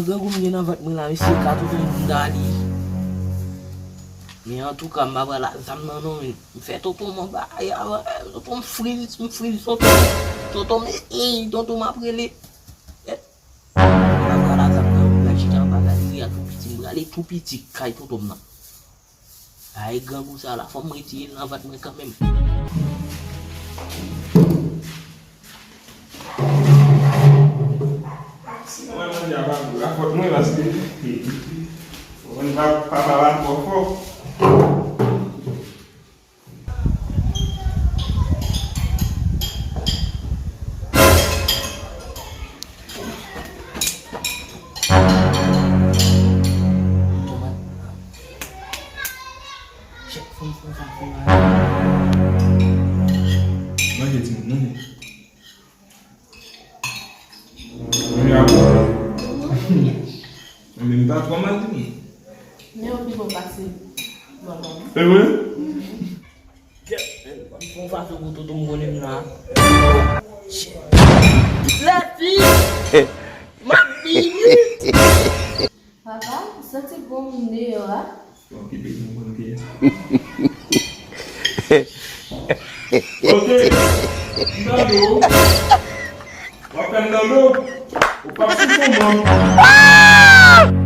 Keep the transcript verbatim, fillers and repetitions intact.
Grangou m gen nan vant mwen la, mesye, ka tonton m dali. Men antouka, m pa pran la zam nan non, men m fè tonton m anba, e avan, tonton m friz, m friz tonton m. Tonton m, ey, tonton m ap rele. Èt. M pa pran la zam nan, m pral chita anba galri a tou piti, m prale tou piti kay tonton m nan. Ay, grangou sa la, fò m retire l nan vant mwen kanmenm. Si mwen manje a pa gou, a fòt mwen paske ou konn pa- papa pa twò fò. Chèf, fò m fè sa pou la. Manje timoun, manje. Manje a bon. Men m pa twò mal timoun. Men w pi bon pase manman m. E vre? Kèt, m fè yon fason pou tonton m konnen m la. Lèfi! M ap vini! Papa, m santi gwo moun deyò a. Okipe nou konn kiyès. Ok. M nan do. W ap fè m nan do. Ou p ap sou kòman.